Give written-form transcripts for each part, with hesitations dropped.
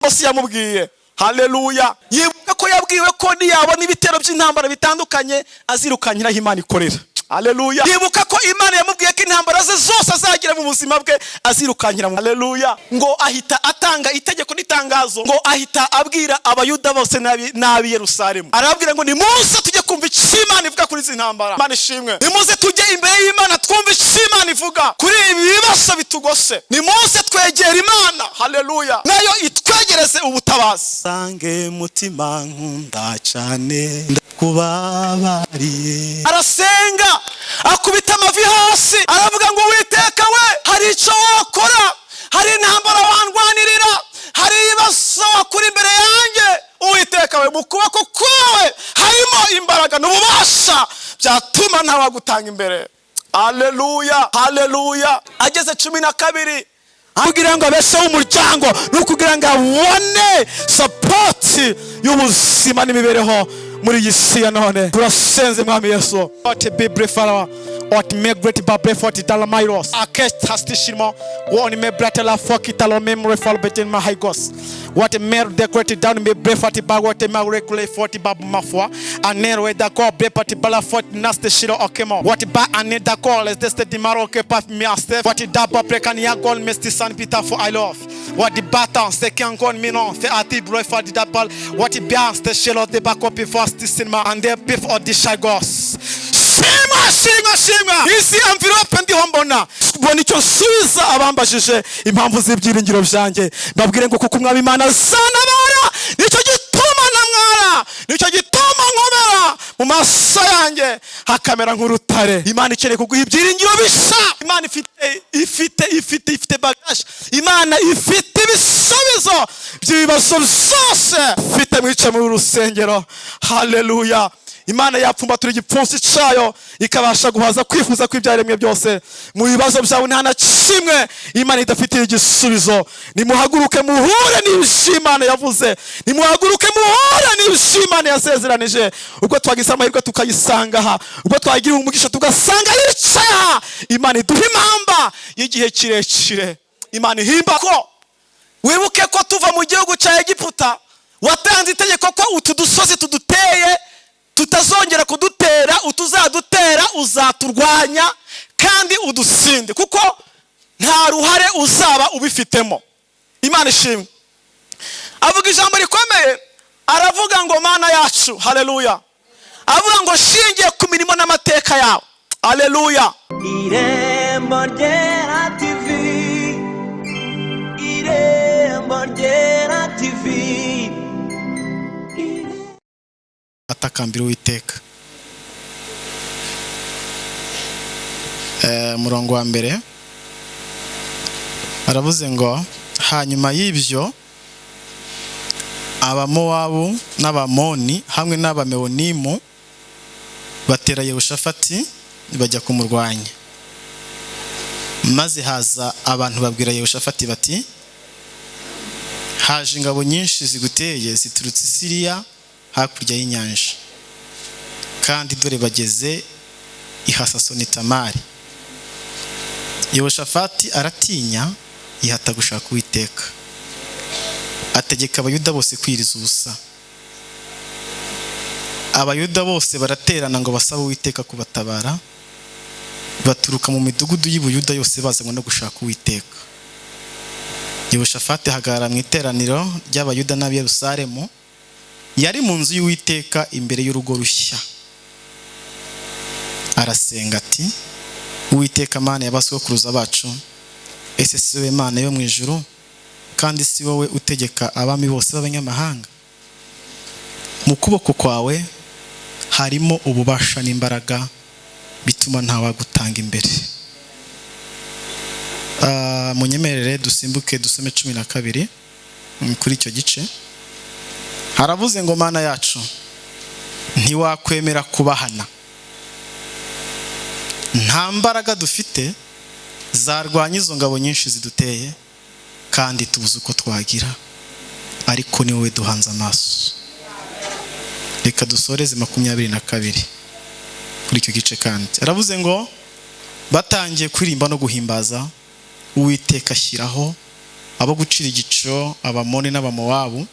Ijambo si yamubwiye. Haleluya! Yibuka ko yabwiwe ko niyabona ibitero by'intambara bitandukanye, azirukankiraho Imana ikorera. Haleluya! Yibuka ko Imana yamubwiye ko intambara ze zose azagira mu buzima bwe azirukankira. Haleluya! Ngo ahita atanga itegeko n'itangazo, ngo ahita abwira Abayuda bose n'ab'i Yerusalemu, arababwira ngo: "Nimuze tujye kumva icyo Imana ivuga kuri izi ntambara." Imana ishimwe! Nimuze tujye imbere y'Imana, twumve icyo Imana ivuga kuri ibi bibazo bitugose. Nimuze twegera Imana. Haleluya! Nayo itwegereze ubutabazi. Sange mutima nkunda cyane, ndakubabariye. Arasenga, akubita amavi hasi, aravuga ngo: "Witeka we, hari icyo wakora, hari intambara wandwanirira, hari ibibazo wakura imbere yanjye. Uwiteka we, mu kuboko kwawe harimo imbaraga n'ububasha byatuma ntawagutanga imbere." Aleluya, haleluya! Ageze 12, kugira ngo abesheho umuryango, ni ukugira ngo abone support y'ubuzima n'imibereho muri iyi si ya none. Turasenze, Mwami Yesu. Ot bibre farawa ot megret babre foti dalamairos akestastishimo won me bratela fokitalo memre falbetin mahigos what mer decorate down me brefati bagote magrekule foti babu mafwa anero d'accord brepati bala foti naste shiro okemo what ba ane d'accord les deste di maroke paf miaste what daba prekania gol mesti san pita for I love what the batan se kangon minon fe ati brefati dapal what bien ste shiro de bakopi fast cinema and the beef or the shagos. Shimwa, shimwa, shimwa! Izi enveloppe ndiho mbona icyo nsubiza abambajije impamvu z'ibyiringiro byanjye. Mbabwire ngo: "Kuko Umwami Imana azantabara, nicyo gituma ntamwara, nicyo gituma nkomera, mu maso yanjye hakamera nk'urutare." Imana ikeneye kuguha ibyiringiro bisa. Imana ifite, ifite, ifite, ifite bagage. Imana ifite ibisubizo by'ibibazo byose ufite. Mwice muri rusengero. Haleluya! Imana yapfumbatura igipfunsi cyayo, ikabasha guhaza kwifuza kw'ibyaremwe byose. Mu bibazo byawe nta na kimwe Imana idafitiye igisubizo. Nimuhaguruke muhure n'ibyo Imana yavuze, nimuhaguruke muhure n'ibyo Imana yasezeranije. Ubwo twagize amahirwe tukayisanga aha, ubwo twagira umugisha tugasanga yicaye aha, Imana iduha impamba y'igihe kirekire. Imana ihimba ko wibuke ko tuva mu gihugu cya Egiputa watanze itegeko ko utu dusozi tuduteye tutazongera kudutera, utuzadutera uzaturwanya kandi udusinde, kuko nta ruhare uzaba ubifitemo. Imana ishimwe! Avuga ijambo rikomeye, aravuga ngo: "Mana yacu." Haleluya! Avuga ngo: "Shingiye ku mirimo n'amateka yawe." Haleluya! Irembo Ryera TV, Irembo Ryera TV. Atakambira Uwiteka. Umurongo wa mbere aravuze ngo: "Hanyuma y'ibyo Abamowabu n'Abamoni hamwe n'Abamewonimu batera Yehoshafati, bajya kumurwanya. Maze haza abantu babwira Yehoshafati bati: 'Haje ingabo nyinshi ziguteye ziturutse i Siriya hakurya y'inyanja, kandi dore bageze i Hasasoni Tamari.' Yehoshafati aratinya, yihata gushaka Uwiteka. Ategeka Abayuda bose kwiriza ubusa. Abayuda bose baraterana ngo basabe Uwiteka kubatabara. Baturuka mu midugudu y'i Buyuda yose bazanywe no gushaka Uwiteka. Yehoshafati ahagarara mu iteraniro ry'Abayuda n'ab'i Yerusalemu, yari mu nzu y'Uwiteka imbere y'urugo rushya. Arasenga ati: 'Uwiteka Mana ya basogokuruza bacu, ese si wowe Mana yo mu ijuru, kandi si wowe utegeka abami bose b'abanyamahanga? Mu kuboko kwawe harimo ububasha n'imbaraga bituma ntawagutanga imbere.'" Munyemerere dusimbuke dusome 12 kuri icyo gice. Haravuze ngo: "Mana yacu, ntiwakwemera kubahana. Nta mbaraga dufite zarwanya izo ngabo nyinshi ziduteye, kandi tubuze uko twagira, ariko ni wowe duhanze amaso." Reka dusoreze 22 kuri icyo gice. Kandi aravuze ngo: "Batangiye kuririmba no guhimbaza, Uwiteka ashyiraho Abo gucira igico Abamoni n'Abamowabu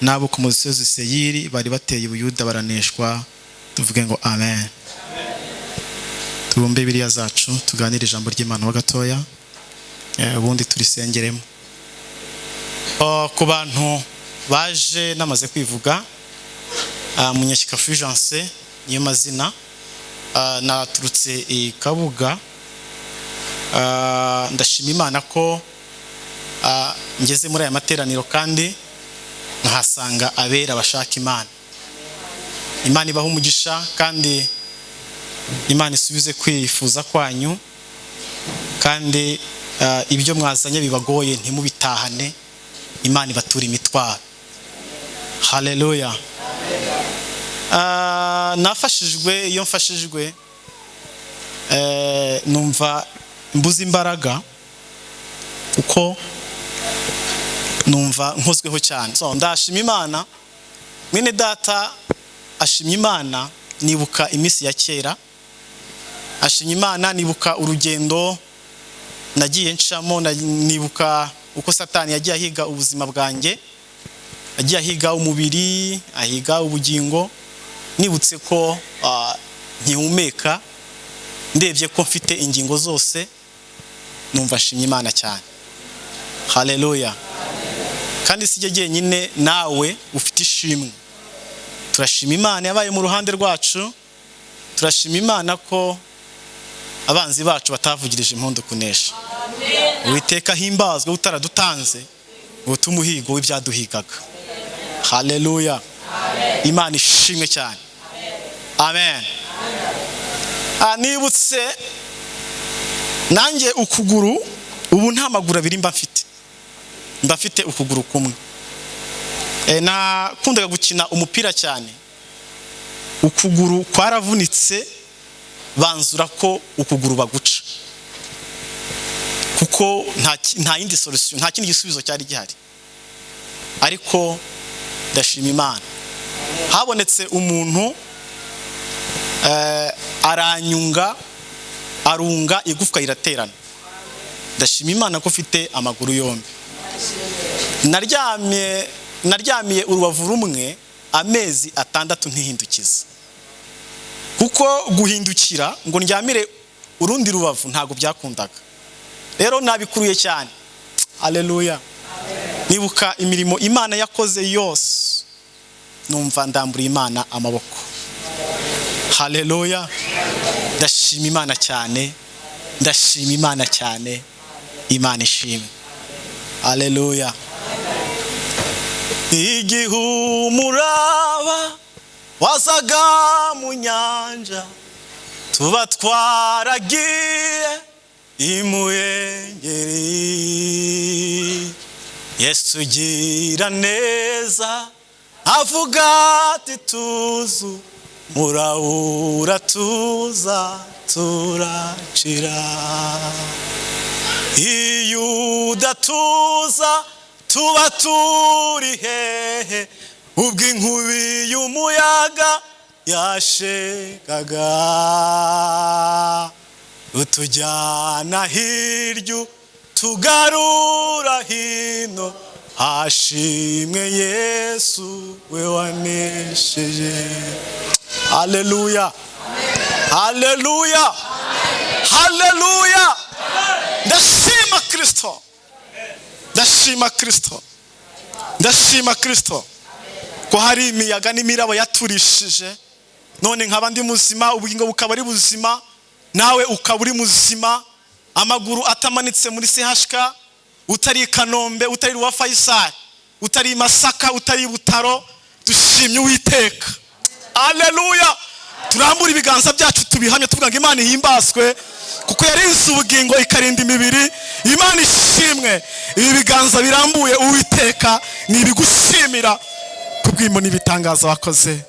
n'abo ku musozi Seyiri bari bateye Ubuyuda baraneshwa. Tuvuge ngo amen. Tubumbe Bibiliya zacu, tuganire ijambo ry'Imana ho gatoya, ubundi turisengeremo. Ku bantu baje namaze kwivuga, Munyeshyaka Fulgence niyo mazina. Naturutse i Kabuga. Ndashima Imana ko ngeze muri aya materaniro kandi nkahasanga abera bashaka Imana. Imana ibaha umugisha kandi Imana isubize kwifuza kwanyu, kandi ibyo mwazanye bibagoye ntimubitahane, Imana ibatura imitwaro. Haleluya. Nafashijwe, iyo mfashijwe numva mbuze imbaraga kuko numva nkozweho cyane. So ndashima Imana, mwene data ashimye Imana, nibuka iminsi ya kera, ashimye Imana, nibuka urugendo nagiye ncamo, nibuka uko Satani yagiye ahiga ubuzima bwanjye, yagiye ahiga umubiri, ahiga ubugingo. Nibutse ko nkihumeka, ndebye ko mfite ingingo zose, numva ashimye Imana cyane. Haleluya. Kandi si jye jyenyine, nawe ufite ishimwe. Turashima Imana yabaye mu ruhande rwacu, turashima Imana ko abanzi bacu batavugirije impundu kunesha. Uwiteka himbazwe utaradutanze ngo tumuhigo w'ibyaduhigaga. Haleluya. Imana ishimwe cyane. Amen. Nibutse nanjye ukuguru, ubu nta maguru abiri mba mfite, mba mfite ukuguru kumwe. Nakundaga gukina umupira cyane, ukuguru kwaravunitse, banzura ko ukuguru baguca kuko nta yindi solution, nta kindi gisubizo cyari gihari. Ariko ndashima Imana, habonetse umuntu aranyunga, arunga igufwa riraterana. Ndashima Imana ko mfite amaguru yombi. Naryamiye urubavu rumwe amezi 6 ntihindukiza, kuko guhindukira ngo ndyamire urundi rubavu ntabwo byakundaga. Rero nabikuruye cyane. Haleluya. Nibuka imirimo Imana yakoze yose, numva ndamburiye Imana amaboko. Haleluya. Ndashima Imana cyane, ndashima Imana cyane. Imana ishimwe. Haleluya. Igihumuraba wazaga mu nyanja, tuba twaragiye imuhengeri. Yesu ugira neza avuga ati tuzu murabura tuza turakira. Iyo udatuza tuba turi hehe, ubwo inkubi y'umuyaga yashekaga, utujyana hirya tugarura hino, hashimwe Yesu we wanesheje. Haleluya, haleluya, haleluya. Ndashima Kristo, ndashima Kristo, ndashima Kristo ko hari imiyaga n'imirabo yaturishije, none nkaba ndi muzima, ubugingo bukaba ari buzima, nawe ukaba uri muzima, amaguru atamanitse muri CHK, utari i Kanombe, utari Rwa Faisal, utari i Masaka, utari i Butaro. Dushimye Uwiteka. Haleluya. Turambura ibiganza byacu tubihamye, tuvuga ngo Imana ihimbazwe kuko yarinze ubugingo ikarinda imibiri. Imana ishimwe. Ibi biganza birambuye Uwiteka ni ibigushimira kubw'imbo n'ibitangaza wakoze,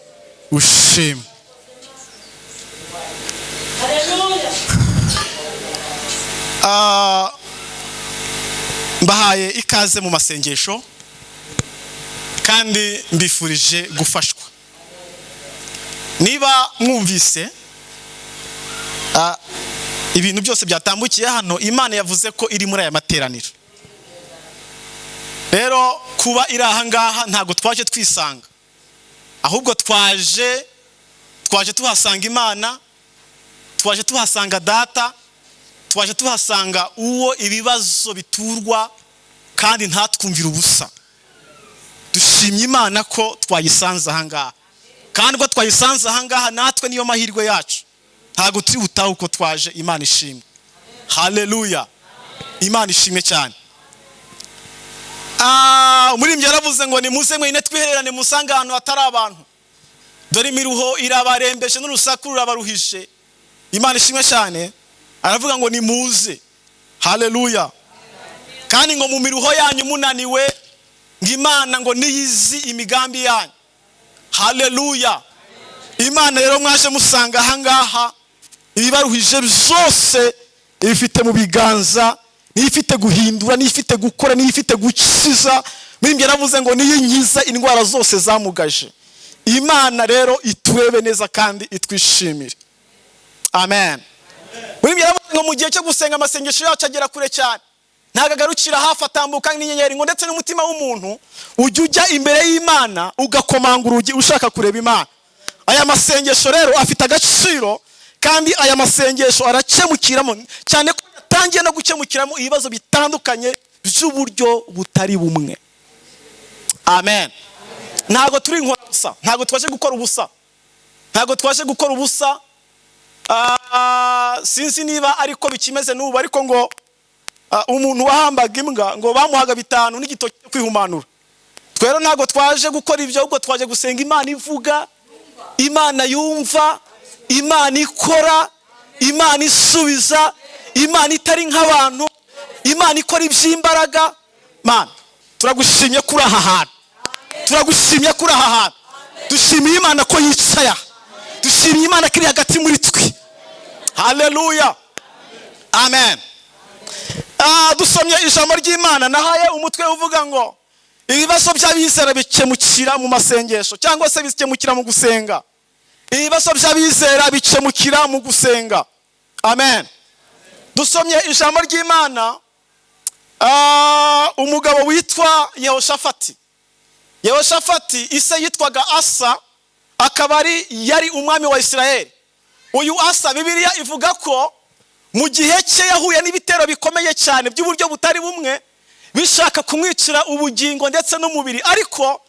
ushimwe. Mbahaye ikaze mu masengesho kandi mbifurije gufashwa. Niba mwumvise ibintu byose byatambukiye hano, Imana yavuze ko iri muri aya materaniro. Rero kuba iri aha ngaha, ntabwo twaje twisanga, ahubwo twaje tuhasanga Imana, twaje tuhasanga Data, twaje tuhasanga uwo ibibazo biturwa kandi ntatwumvire ubusa. Dushimye Imana ko twayisanze aha ngaha, kandi ubwo twayisanze aha ngaha, natwe niyo mahirwe yacu, ntabwo turi butahe uko twaje. Imana ishimwe, haleluya, Imana ishimwe cyane. Umuririmbyi yaravuze ngo: "Nimuze mwenyine twihererane, musange ahantu hatari abantu, dore imiruho irabarembeje n'urusaku rurabaruhije." Imana ishimwe cyane. Aravuga ngo nimuze, haleluya. Kandi ngo mu miruho yanyu munaniwe, ngo Imana ngo niyizi imigambi yanyu, haleluya. Imana rero mwaje musanga ahangaha, ibibaruhije byose ibifite mu biganza, niyo ifite guhindura, niyo ifite gukora, niyo ifite gukiza. Mwimbye yaravuze ngo niyo inkiza indwara zose zamugaje. Imana rero iturebe neza kandi itwishimire, amen. Mwimbye yaravuze ngo mu gihe cyo gusenga, amasengesho yacu agera kure cyane, ntabwo agarukira hafi, atambuka n'inyenyeri. Ngo ndetse n'umutima w'umuntu ujya imbere y'Imana ugakomanga urugi ushaka kureba Imana. Aya masengesho rero afite agaciro, kandi aya masengesho arakemukiramo cyane, ko yatangiye no gukemukiramo ibibazo bitandukanye by'uburyo butari bumwe, amen. Ntabwo turi inkora busa, ntabwo twaje gukora ubusa, ntabwo twaje gukora ubusa. Sinzi niba ariko bikimeze n'ubu, ariko ngo umuntu wahambaga imbwa ngo bamuhaga 5 n'igitoki cyo kwihumanura. Twe rero ntabwo twaje gukora ibyo, ahubwo twaje gusenga Imana ivuga, Imana yumva, Imana ikora, Imana isubiza, Imana itari nk'abantu, Imana ikora iby'imbaraga. Mana, turagushimye kuri aha hantu, turagushimye kuri aha hantu. Dushimiye Imana ko yicaye aha, dushimiye Imana ko iri hagati muri twe, haleluya, amen. Dusomye ijambo ry'Imana nahaye umutwe uvuga ngo ibibazo by'abizera bikemukira mu masengesho, cyangwa se bikemukira mu gusenga. Ibibazo by'abizera bikemukira mu gusenga, amen. Dusomye ijambo ry'Imana. Umugabo witwa Yehoshafati. Yehoshafati ise yitwaga Asa, akaba ari yari umwami wa Isirayeli. Uyu Asa, Bibiliya ivuga ko mu gihe cye yahuye n'ibitero bikomeye cyane by'uburyo butari bumwe, bishaka kumwicira ubugingo ndetse n'umubiri, ariko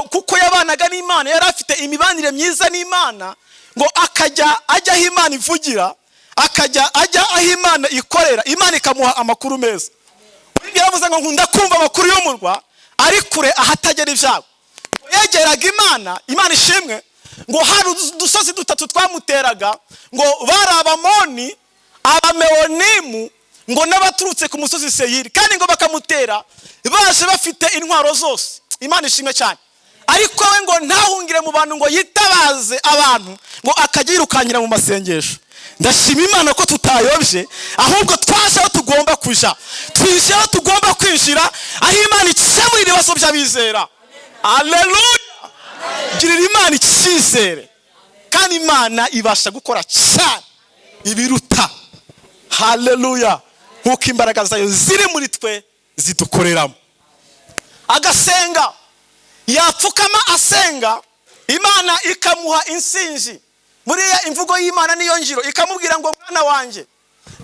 kuko yabanaga n'Imana, yari afite imibanire myiza n'Imana, ngo akajya ajya aho Imana ivugira, akajya ajya aho Imana ikorera, Imana ikamuha amakuru meza. Yaravuze ngo: "Nkunda kumva amakuru y'umurwa ari kure ahatagera ibyago." Yegeraga Imana. Imana ishimwe. Ngo hari udusozi dutatu twamuteraga, ngo bari Abamoni, Abamewonimu, ngo n'abaturutse ku musozi Seyiri, kandi ngo bakamutera baje bafite intwaro zose. Imana ishimwe cyane. Ariko we ngo ntahungire mu bantu ngo yitabaze abantu, ngo akajya yirukankira mu masengesho. Ndashima Imana ko tutayobye, ahubwo twaje aho tugomba kuja, twinjiye aho tugomba kwinjira, aho Imana ikemurira ibibazo by'abizera, aleluya. Girira Imana icyizere, kandi Imana ibasha gukora cyane ibiruta, haleluya, nk'uko imbaraga zayo ziri muri twe zidukoreramo. Agasenga, yapfukama asenga, Imana ikamuha insinzi. Buriya imvugo y'Imana niyo ngiro. Ikamubwira ngo: "Mwana wanjye,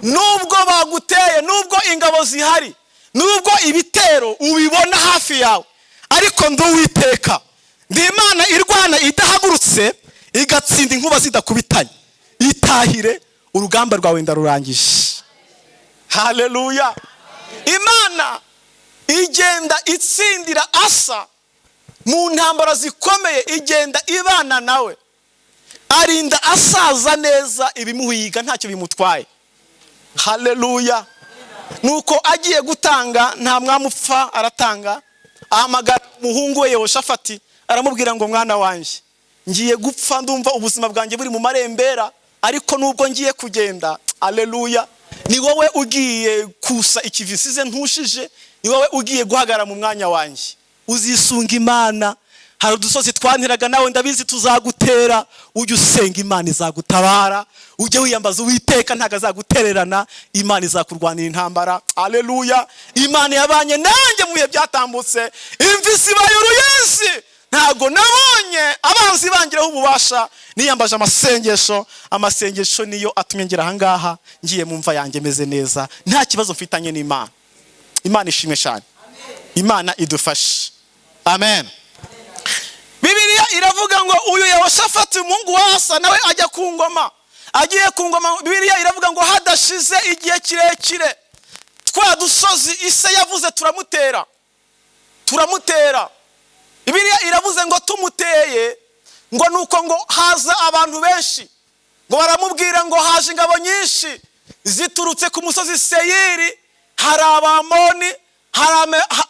nubwo baguteye, nubwo ingabo zihari, nubwo ibitero ubibona hafi yawe, ariko ndi Uwiteka, ndi Imana irwana idahagurutse, igatsinda inkuba zidakubitanye. Itahire, urugamba rwawe ndarurangije." Haleluya. Imana igenda itsindira Asa mu ntambara zikomeye, igenda ibana nawe, arinda asaza neza, ibimuhiga ntacyo bimutwaye, haleluya. Nuko agiye gutanga, nta mwami upfa aratanga, ahamagara umuhungu we Yehoshafati, aramubwira ngo: "Mwana wanjye, ngiye gupfa, ndumva ubuzima bwanjye buri mu marembera, ariko nubwo ngiye kugenda, aleluya, ni wowe ugiye kusa ikivi nsize ntushije, ni wowe ugiye guhagarara mu mwanya wanjye. Uzisunga Imana." Hari udusozi twanteraga, nawe ndabizi tuzagutera. Ujye usenga, Imana izagutabara. Ujye wiyambaza Uwiteka, ntabwo azagutererana. Imana izakurwanira intambara. Aleluya! Imana yabanye nanjye mu bihe byatambutse, imvi zibaye uruyenzi, ntabwo nabonye abanzi bangiraho ububasha. Niyambaje amasengesho. Amasengesho niyo atumye ngera ahangaha, ngiye mu mva yanjye meze neza, nta kibazo mfitanye n'Imana. Imana ishimwe cyane, Imana idufashe, amen. Bibiliya iravuga ngo uyu Yehoshafati, umuhungu wa Asa, nawe ajya ku ngoma. Agiye ku ngoma, Bibiliya iravuga ngo hadashize igihe kirekire, twa dusozi ise yavuze turamutera, turamutera. Bibiliya iravuze ngo tumuteye, ngo nuko ngo haza abantu benshi, ngo baramubwira ngo haje ingabo nyinshi ziturutse ku musozi Seyiri, hari Abamoni,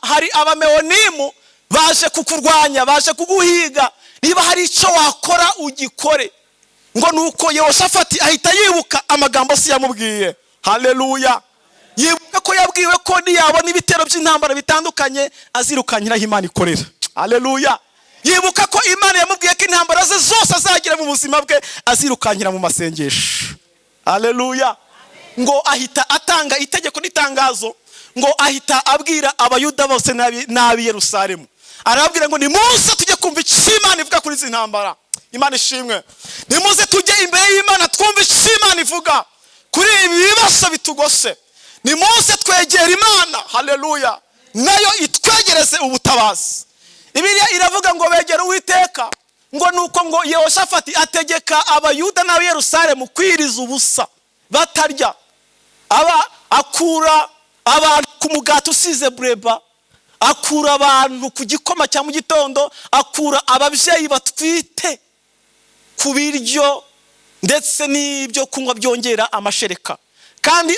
hari Abamewonimu baje kukurwanya, baje kuguhiga. Niba hari icyo wakora, ugikore. Ngo nuko Yehoshafati ahita yibuka amagambo se yamubwiye. Haleluya! Yibuka ko yabwiwe ko niyabona ibitero by'intambara bitandukanye, azirukankiraho Imana ikorera. Haleluya! Yibuka ko Imana yamubwiye ko intambara ze zose azagira mu buzima bwe azirukankira mu masengesho. Haleluya! Ngo ahita atanga itegeko n'itangazo, ngo ahita abwira Abayuda bose n'ab'i Yerusalemu, arababwira ngo nimuze tujye kumva icyo Imana ivuga kuri izi ntambara. Imana ishimwe! Nimuze tujye imbere y'Imana, twumve icyo Imana ivuga kuri ibi bibazo bitugose. Nimuze twegera Imana, haleluya, nayo itwegereze ubutabazi. Bibiliya iravuga ngo begera Uwiteka. Ngo nuko ngo Yehoshafati ategeka Abayuda n'ab'i Yerusalemu kwiriza ubusa, batarya. Aba akura abantu ku mugati usize bureba, akura abantu ku gikoma cya mu gitondo, akura ababyeyi batwite ku biryo ndetse n'ibyo kunywa byongera amashereka. Kandi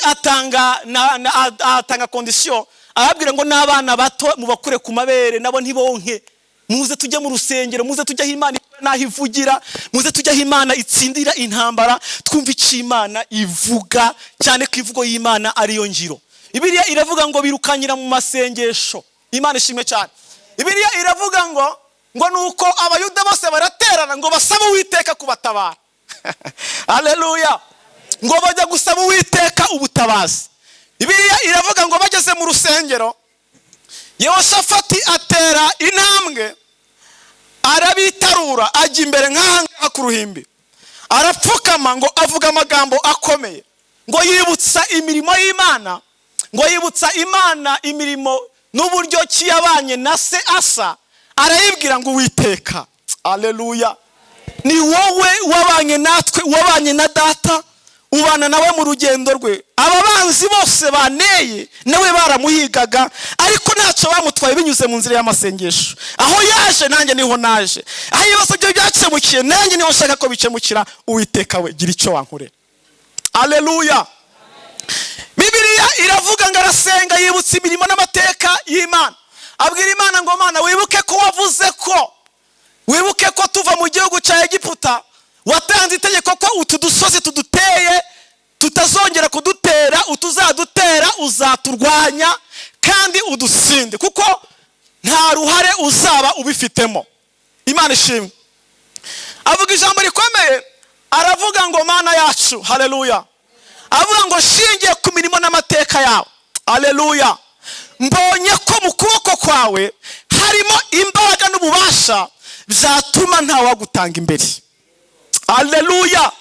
atanga condition, arababwira ngo n'abana bato mubakure ku mabere, nabo ntibonke. Muze tujye mu rusengero, muze tujye aho Imana ikorera n'aho ivugira, muze tujye aho Imana itsindira intambara, twumve icyo Imana ivuga, cyane ko imvugo y'Imana ariyo ngiro. Bibiliya iravuga ngo birukanyira mu masengesho. Imana ishimwe cyane! Bibiliya iravuga ngo nuko Abayuda bose baraterana ngo basabe Uwiteka kubatabara. Haleluya! Ngo bajya gusaba Uwiteka ubutabazi. Bibiliya iravuga ngo bageze mu rusengero, Yehoshafati atera intambwe, arabitarura, ajya imbere nk'ahangaha ku ruhimbi, arapfukama, ngo avuga amagambo akomeye, ngo yibutsa imirimo y'Imana, ngo yibutsa Imana imirimo n'uburyo ki yabanye na se Asa. Arayibwira ngo: "Uwiteka, aleluya, ni wowe wabanye natwe, wabanye na data, ubana nawe mu rugendo rwe. Aba banzi bose baneye nawe baramuhigaga, ariko ntacyo bamutwaye binyuze mu nzira y'amasengesho. Aho yaje, nanjye niho naje. Aho ibibazo bye byakemukiye, nanjye niho nshaka ko bikemukira. Uwiteka we, gira icyo wankorera." Aleluya! Bibiliya iravuga ngo arasenga, yibutsa imirimo n'amateka y'Imana, abwira Imana ngo: "Mana, wibuke ko wavuze ko, wibuke ko tuva mu gihugu cya Egiputa watanze itegeko ko utu dusozi tuduteye tutazongera kudutera. Utuzadutera uzaturwanya kandi udusinde, kuko nta ruhare uzaba ubifitemo." Imana ishimwe! Avuga ijambo rikomeye, aravuga ngo: "Mana yacu," haleluya, avuga ngo: "Shingiye ku mirimo n'amateka yawe, haleluya, mbonye ko mu kuboko kwawe harimo imbaraga n'ububasha byatuma ntawagutanga imbere." Haleluya!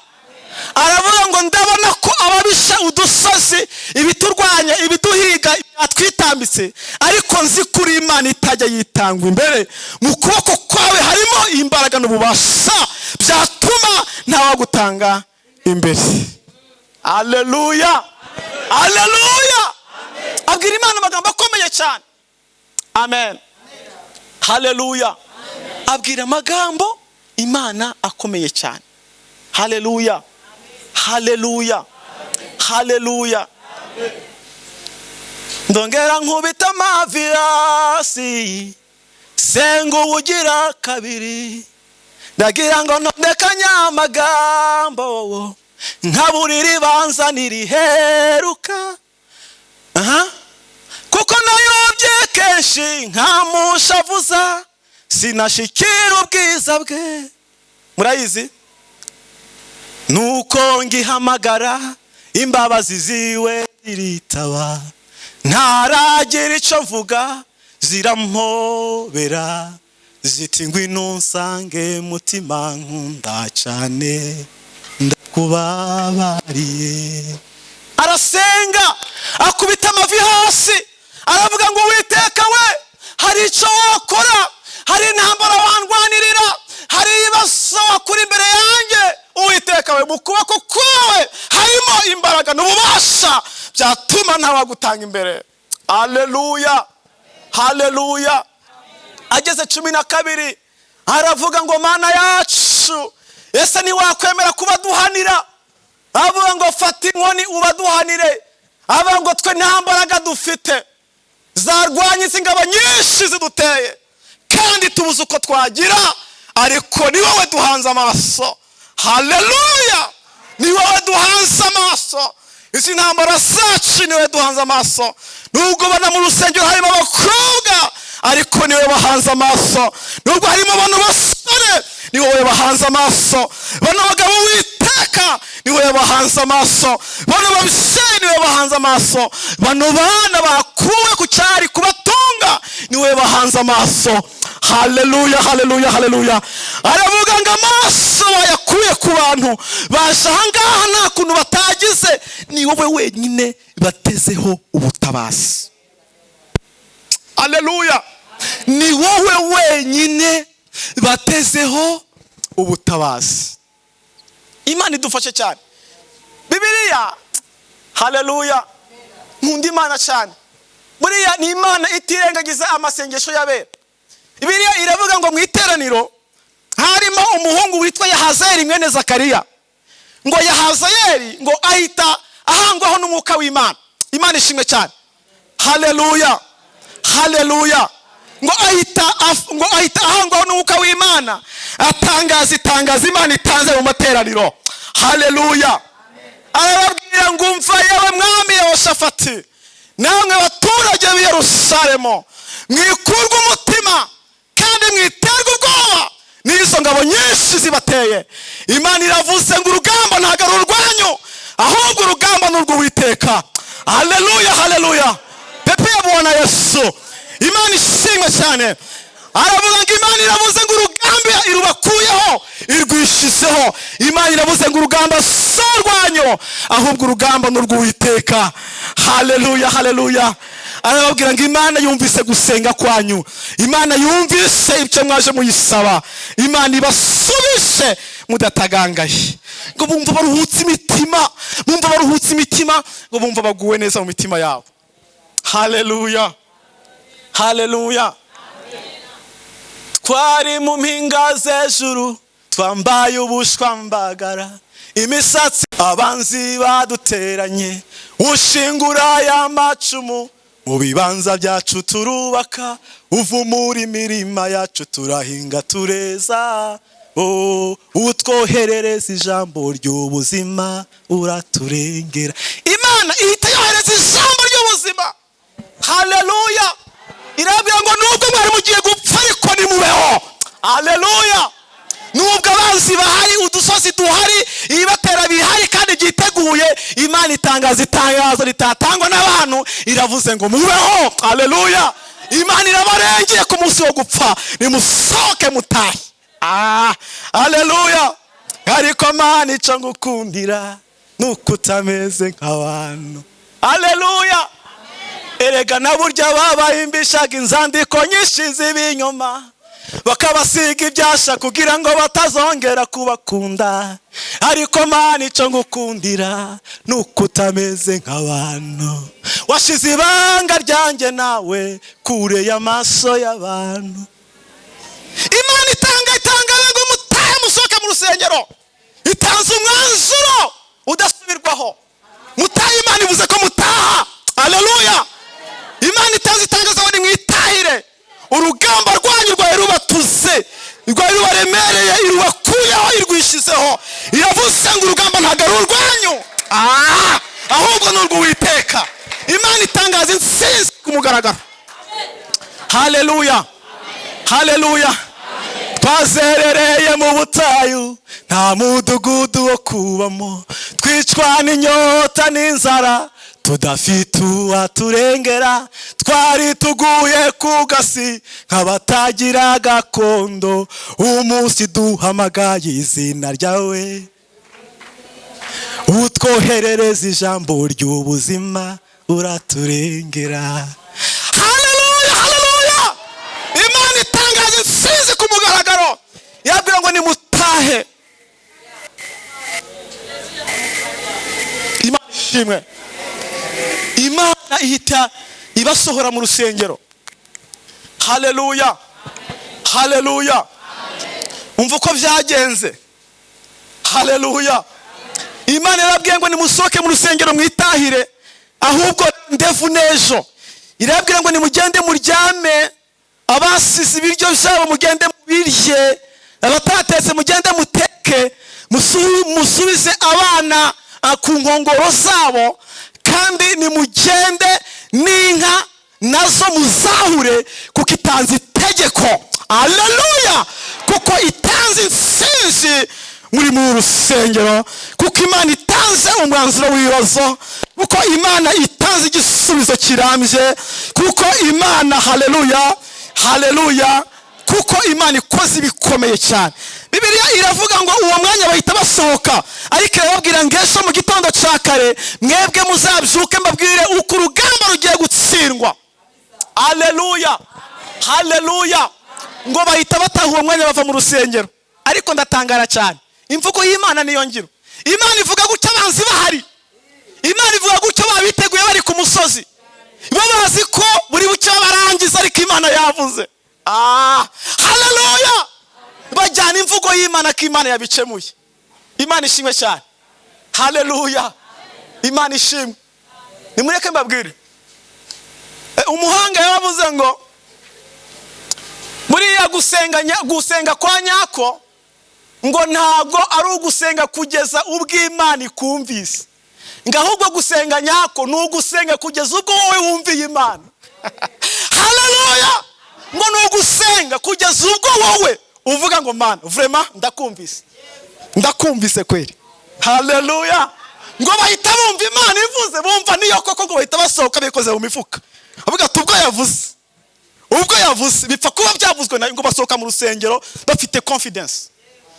Aravuga ngo: "Ndabona ko ababisha udusozi, ibiturwanya, ibiduhiga byatwitambitse, ariko nzi kuri Imana itajya yitangwa imbere. Mu kuboko kwawe harimo imbaraga n'ububasha byatuma ntawagutanga imbere." Aleluya, aleluya! Abwira Imana amagambo akomeye cyane. Amen, haleluya! Abwira amagambo Imana akomeye cyane. Haleluya, haleluya, haleluya! Ndongera nkubita amavi hasi, senga ubugira kabiri, ndagira ngo ntondekanye amagambo nkabura iribanza n'iriheruka. Aha, kuko nayobye kenshi nkamushavuza. Sinashikira ubwiza bwe. Murayizi? Nuko ngihamagara, imbabazi ziwe ziritaba. Ntaragira icyo mvuga, zirampobera, ziti: "Ngwino nsange, mutima nkunda cyane, ndakubabariye." Arasenga, akubita amavi hasi, aravuga ngo: "Uwiteka we, hari icyo wakora, hari intambara wandwanirira, hari ibibazo wakura imbere yanjye. Uwiteka we, mu kuboko kwawe harimo imbaraga n'ububasha byatuma ntawagutanga imbere." Aleluya, haleluya. Ageze 12, aravuga ngo: "Mana yacu, ese ntiwakwemera kubaduhanira?" Avuga ngo: "Fata inkoni ubaduhanire." Avuga ngo: "Twe nta mbaraga dufite zarwanya izi ngabo nyinshi ziduteye, kandi tubuze uko twagira, ariko ni wowe duhanze amaso." Haleluya! Ni wowe duhanze amaso. Izi ntambara zacu, ni wowe duhanze amaso. Nubwo ubona mu rusengero harimo abakobwa, ariko ni wowe bahanze amaso. Nubwo harimo abantu basore, ni wowe bahanze amaso. Bano bagabo, Witeka, ni wowe bahanze amaso. Bano babyeyi, ni wowe bahanze amaso. Bano bana bakuwe ku cyari kubatunga, ni wowe bahanze amaso. Haleluya, haleluya, haleluya. Aravuga ngo amaso bayakuye ku bantu baje ahangaha, nta kuntu batagize, ni wowe wenyine batezeho ubutabazi. Haleluya! Ni wowe wenyine batezeho ubutabazi. Imana idufashe cyane. Bibiliya, haleluya, nkunda Imana cyane. Buriya ni Imana itirengagiza amasengesho y'abera. Bibiliya iravuga ngo mu iteraniro harimo umuhungu witwa Yahazeli mwene Zakariya. Ngo Yahazeli ngo ahita ahangwaho n'umwuka w'Imana. Imana ishimwe cyane. Haleluya, haleluya. Ngo ahita ahangwaho n'umwuka w'Imana, atangaza itangazo Imana itanze mu materaniro. Haleluya! Arababwira ngo: "Umva yewe mwami Yehoshafati, namwe baturage b'i Yerusalemu, mwikurwe umutima kandi mwiterwe ubwoba n'izo ngabo nyinshi zibateye. Imana iravuze ngo urugamba ntabwo ari urwanyu, ahubwo urugamba ni urw'Uwiteka." Haleluya, haleluya. Pepe ya Bwana Yesu. Imana ishimwe cyane. Aravuga ngo Imana iravuze ngo urugamba irubakuyeho, irwishizeho. Imana iravuze ngo urugamba si urwanyu, ahubwo urugamba ni urw'Uwiteka. Haleluya, haleluya. Arababwira ngo Imana yumvise gusenga kwanyu, Imana yumvise ibyo mwaje muyisaba, Imana ibasubije mudatagangaye. Ngo bumva baruhutse imitima, bumva baruhutse imitima, ngo bumva baguwe neza mu mitima yabo. Haleluya, haleluya. Twari mu mpinga z'ejuru, twambaye ubushwambagara, imisatsi, abanzi baduteranye, ushingura y'amacumu mu bibanza byacu, turubaka, uvumura imirima yacu, turahinga, tureza. Oh, utwoherereza ijambo ry'ubuzima, uraturengera. Imana ihita yohereza ijambo ry'ubuzima. Haleluya! Irabwira ngo nubwo mwari mugiye gupfa, ariko nimubeho. Haleluya! Nubwo abanzi bahari, udusozi duhari, ibibatera bihari kandi byiteguye, Imana itangaza itangazo ritatangwa n'abantu. Iravuze ngo mubeho. Haleluya! Imana irabarengeye ku munsi wo gupfa, nimusohoke mutahe. Ah, haleluya! Ariko Mana, icyo ngukundira nuko utameze nk'abantu. Haleluya! Erega na burya babahimbishaga inzandiko nyinshi z'ibinyoma, bakabasiga ibyasha kugira ngo batazongera kubakunda, ariko Mana, icyo ngukundira nuko utameze nk'abantu. Washize ibanga ryanjye nawe kure y'amaso y'abantu. Imana itanga itangazo ngo mutahe, musohoke mu rusengero. Itanze umwanzuro udasubirwaho: mutahe. Imana ivuze ko mutaha. Aleluya! Imana itanze itangazo ngo nimwitahire. Urugamba rwanyu rwari rubatuze, rwari rubaremereye, irubakuyeho, irwishizeho. Iravuze ngo urugamba ntabwo ari urwanyu, ahubwo ni urw'Uwiteka. Imana itangaza intsinzi ku mugaragaro. Haleluya! Haleluya. Twazerereye mu butayu, nta mudugudu wo kubamo, twicwa n'inyota n'inzara, tudafite uwaturengera, twari tuguye ku gasi nk'abatagira gakondo. Umunsi duhamagaye izina ryawe, utwoherereza ijambo ry'ubuzima, uraturengera. Haleluya, haleluya. Imana itangaza intsinzi ku mugaragaro, yabwira ngo nimutahe. Imana ishimwe. Imana ihita ibasohora mu rusengero. Haleluya, haleluya. Umva uko byagenze. Haleluya. Imana yarabwiye ngo nimusohoke mu rusengero mwitahire, ahubwo ndevu n'ejo. Irabwira ngo nimugende muryame, abasize ibiryo byabo mugende mubirye, abatatetse mugende muteke, musubize abana ku nkongoro zabo, kandi nimugende n'inka nazo muzahure, kuko itanze itegeko. Haleluya. Kuko itanze intsinzi muri mu rusengero, kuko Imana itanze umwanzuro w'ibibazo, kuko Imana itanze igisubizo kirambye, kuko Imana, haleluya, haleluya, kuko Imana ikoze ibikomeye cyane. Bibiliya iravuga ngo uwo mwanya bahita basohoka, ariko irababwira ngo ejo mu gitondo cya kare mwebwe muzabyuke mbabwire uko urugamba rugiye gutsindwa. Haleluya, haleluya. Ngo bahita bataha uwo mwanya bava mu rusengero. Ariko ndatangara cyane, imvugo y'Imana niyo ngiro. Imana ivuga gutya abanzi bahari, Imana ivuga gutya babiteguye bari ku musozi, bo bazi ko buri bucye barangiza, ariko Imana yavuze. Haleluya. Bajyana imvugo y'Imana ko Imana yabikemuye. Imana ishimwe cyane. Haleluya. Imana ishimwe. Nimureke mbabwire, umuhanga yaravuze ngo buriya gusenga kwa nyako ngo ntabwo ari ugusenga kugeza ubwo Imana ikumvise, ngo ahubwo gusenga nyako ni ugusenga kugeza ubwo wowe wumviye Imana. Haleluya. Ngo ni ugusenga kugeza ubwo wowe uvuga ngo Mana vraiment ndakumvise, ndakumvise kweli. Haleluya. Ngo bahita bumva Imana ivuze, bumva niyo koko, ngo bahita basohoka bikoze mu mifuka, bavuga ati ubwo yavuze, ubwo yavuze bipfa kuba byavuzwe nayo. Ngo basohoka mu rusengero bafite confidence,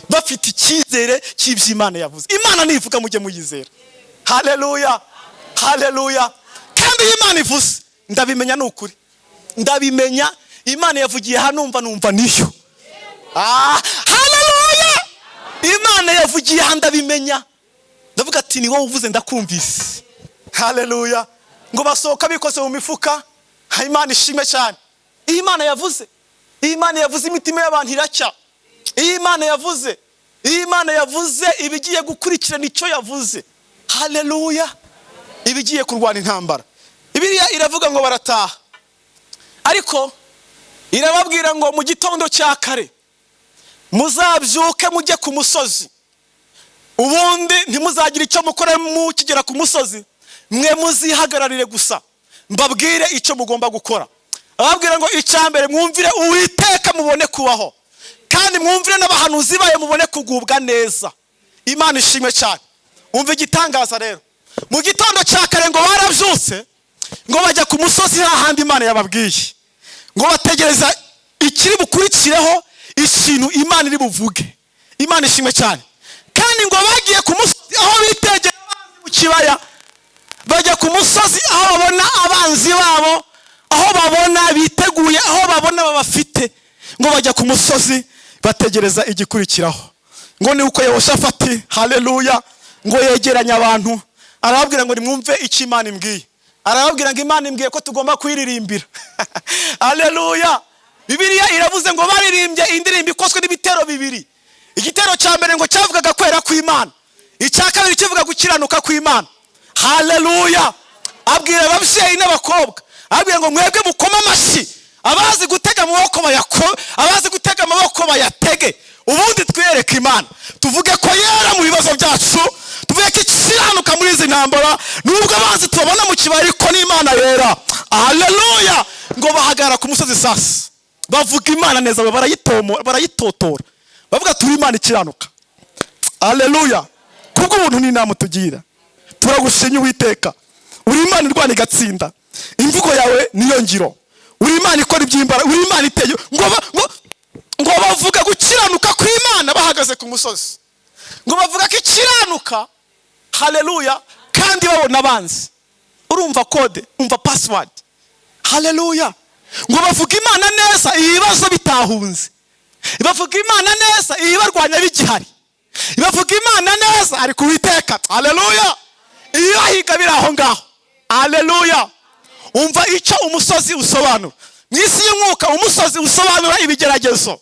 bafite icyizere cy'ibyo Imana yavuze. Imana nivuga mujye muyizera. Haleluya, haleluya. Kandi iyo Imana ivuze ndabimenya, ni ukuri ndabimenya. Imana yavugiye hano, numva niyo. Haleluya. Imana yavugiye hano ndabimenya, ndavuga ati ni wowe uvuze ndakumvise. Haleluya. Ngo basohoka bikoze mu mifuka. Imana ishimwe cyane. Iyo Imana yavuze, iyo Imana yavuze imitima y'abantu iracya. Iyo Imana yavuze, iyo Imana yavuze ibigiye gukurikirana icyo yavuze. Haleluya. Ibigiye kurwana intambara. Bibiliya iravuga ngo barataha, ariko irababwira ngo mu gitondo cya kare muzabyuke mujye ku musozi, ubundi ntimuzagire icyo mukora mukigera ku musozi, mwe muzihagararire gusa mbabwire icyo mugomba gukora. Ababwira ngo icya mbere mwumvire Uwiteka mubone kubaho, kandi mwumvire n'abahanuzi bayo mubone kugubwa neza. Imana ishimwe cyane. Umva igitangaza rero, mu gitondo cya kare ngo barabyutse, ngo bajya ku musozi hahandi Imana yababwiye, ngo bategereza ikiri bukurikireho, ikintu Imana iri buvuge. Imana ishimwe cyane. Kandi ngo bagiye ku musozi aho bitegeye abanzi mu kibaya, bajya ku musozi aho babona abanzi babo, aho babona biteguye, aho babona babafite, ngo bajya ku musozi bategereza igikurikiraho. Ngo ni uko Yehoshafati, haleluya, ngo yegeranya abantu, arababwira ngo nimwumve icyo Imana imbwiye. Arababwira ngo Imana imbwiye ko tugomba kuyiririmbira. Haleluya. Bibiliya iravuze ngo baririmbye indirimbo ikozwe n'ibitero bibiri. Igitero cya mbere ngo cyavugaga kwera kw'Imana, icya kabiri kivuga gukiranuka kw'Imana. Haleluya. Abwira ababyeyi n'abakobwa, ababwira ngo mwebwe mukoma amashyi, abazi gutega amaboko abazi gutega amaboko bayatege, ubundi twiyereke Imana, tuvuge ko yera mu bibazo byacu, tuvuge ko ikiranuka muri izi ntambara, nubwo abanzi tubabona mu kibaya ariko n'Imana yera. Haleluya. Ngo bahagarara ku musozi sasa, Bavuga Imana neza, barayitotora, bavuga: "Turi Imana ikiranuka." Aleluya! Kubw'ubuntu n'inama utugira, turagushimye Uwiteka. Uri Imana irwana igatsinda, imvugo yawe niyo ngiro. Uri Imana ikora iby'imbaraga, uri Imana iteye. Ngo bavuga gukiranuka kw'Imana bahagaze ku musozi. Ngo bavuga ko ikiranuka, haleluya, kandi babona abanzi. Urumva code, umva password. Haleluya! Ngo bavuga Imana neza ibibazo bitahunze, bavuga Imana neza ibibarwanya bigihari, bavuga Imana neza ariko Uwiteka, haleluya, ibibahiga biri aho ngaho. Haleluya! Umva icyo umusozi usobanura mu isi y'umwuka. Umusozi usobanura ibigeragezo.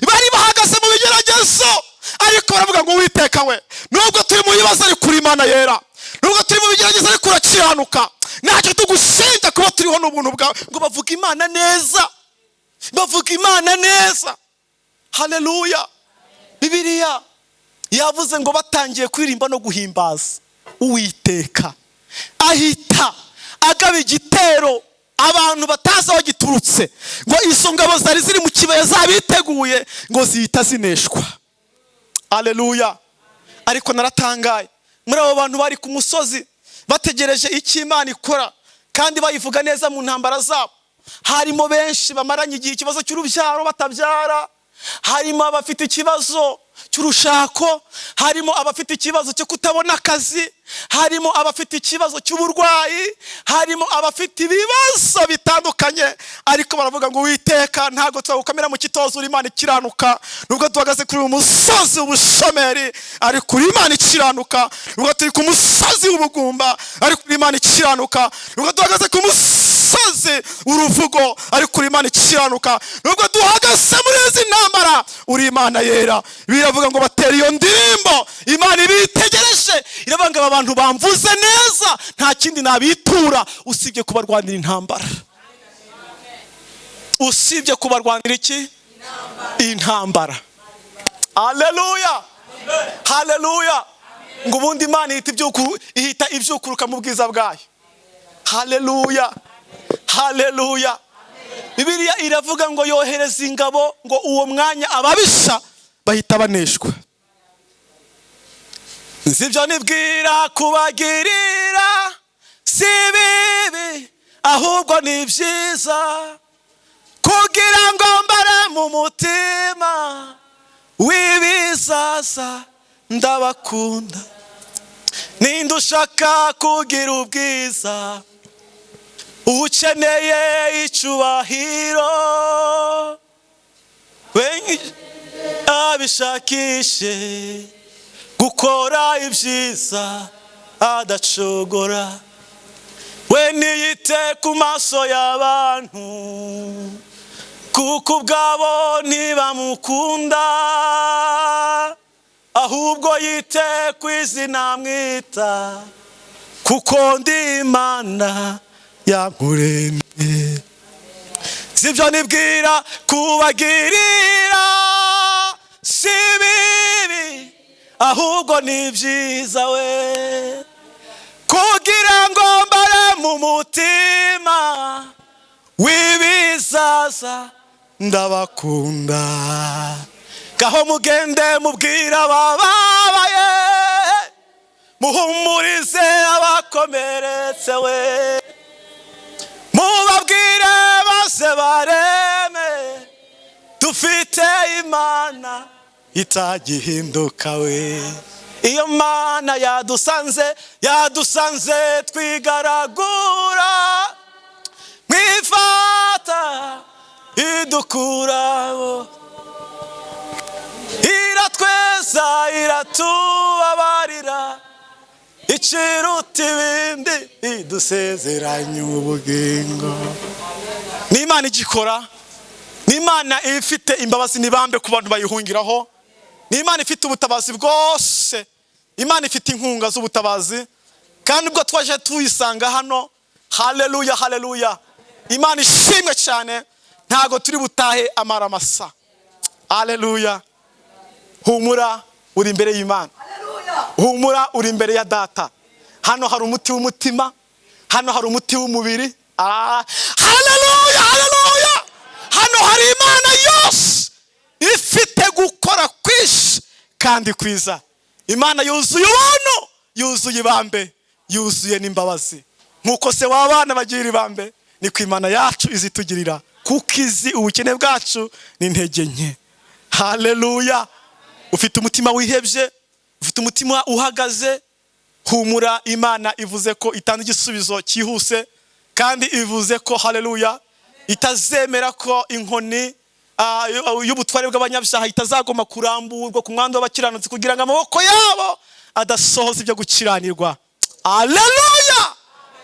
Bari bahagaze mu bigeragezo, ariko baravuga ngo: "Uwiteka we, nubwo turi mu bibazo, ariko uri Imana yera. Nubwo turi mu bigeragezo, ariko urakiranuka. Ntacyo tugushinja, kuba turiho n'ubuntu bwawe." Ngo bavuga Imana neza, bavuga Imana neza. Haleluya! Bibiliya yavuze ngo batangiye kuririmba no guhimbaza Uwiteka, ahita agaba igitero abantu batazi aho giturutse. Ngo izo ngabo zari ziri mu kibaya zabiteguye, ngo zihita zineshwa. Aleluya! Ariko naratangaye, muri abo bantu bari ku musozi bategereje icyo Imana ikora kandi bayivuga neza mu ntambara zabo, harimo benshi bamaranye igihe ikibazo cy'urubyaro batabyara, harimo abafite ikibazo cy'urushako, harimo abafite ikibazo cyo kutabona akazi, harimo abafite ikibazo cy'uburwayi, harimo abafite ibibazo bitandukanye. Ariko baravuga ngo: "Witeka, ntabwo twagukamira mu kitozo, uri Imana ikiranuka. Nubwo duhagaze kuri uyu musozi w'ubushomeri, ariko uri Imana ikiranuka. Nubwo turi ku musozi w'ubugumba, ariko uri Imana ikiranuka. Nubwo duhagaze ku musozi w'uruvugo, ariko uri Imana ikiranuka. Nubwo duhagaze muri izi ntambara, uri Imana yera." Biravuga ngo batera iyo ndirimbo, Imana ibitegereje, iravuga ngo: "Aba bantu bamvuze neza, nta kindi nabitura usibye kubarwanira intambara." Usibye kubarwanira iki? Intambara. Haleluya, haleluya! Ngo ubundi Imana ihita ibyukuruka mu bwiza bwayo. Haleluya, haleluya! Bibiliya iravuga ngo yohereza ingabo, ngo uwo mwanya ababisha bahita baneshwa. Nzi ibyo nibwira kubagirira, si bibi ahubwo ni byiza, kugira ngo mbare mu mutima w'ibizaza. Ndabakunda. Ninde ushaka kugira ubwiza, ukeneye icyubahiro? We abishakishe gukora ibyiza adacogora. We niyite ku maso y'abantu, kuko ubwabo ntibamukunda, ahubwo yite ku izina mwita, kuko ndi Imana yamuremye. Sibyo nibwira kubagirira, si bibi ahubwo ni byiza, we kugira ngo mbare mu mutima w'ibizaza. Ndabakunda. Gaho mugende mubwira abababaye, muhumurize abakomeretse, we mubabwire bose bareme, dufite Imana itagihinduka. We iyo Mana yadusanze, yadusanze twigaragura mwifata, idukuraho, iratweza, iratubabarira, ikiruta ibindi idusezeranya ubugingo. Ni Imana igikora, ni Imana ifite imbabazi n'ibambe ku bantu bayihungiraho, ni Imana ifite ubutabazi bwose, Imana ifite inkunga z'ubutabazi. Kandi ubwo twaje tuyisanga hano, haleluya, haleluya, Imana ishimwe cyane. Ntabwo turi butahe amaramasa. Haleluya! Humura, uri imbere y'Imana. Humura, uri imbere ya Data. Hano hari umuti w'umutima, hano hari umuti w'umubiri. Haleluya, haleluya! Hano Hano hari Imana yose ifite gukora kwinshi kandi kwiza, Imana yuzuye ubuntu, yuzuye ibambe, yuzuye n'imbabazi. Nk'uko se w'abana bagira ibambe, niko Imana yacu izitugirira, kuko izi ubukene bwacu n'intege nke. Haleluya! Ufite umutima wihebye, ufite umutima uhagaze, humura. Imana ivuze ko itanga igisubizo cyihuse, kandi ivuze ko, haleluya, itazemera ko inkoni y'ubutware bw'abanyabyaha itazagomba kuramburwa ku mwanda w'abakiranutsi, kugira ngo amaboko yabo adasohoza ibyo gukiranirwa. Haleluya!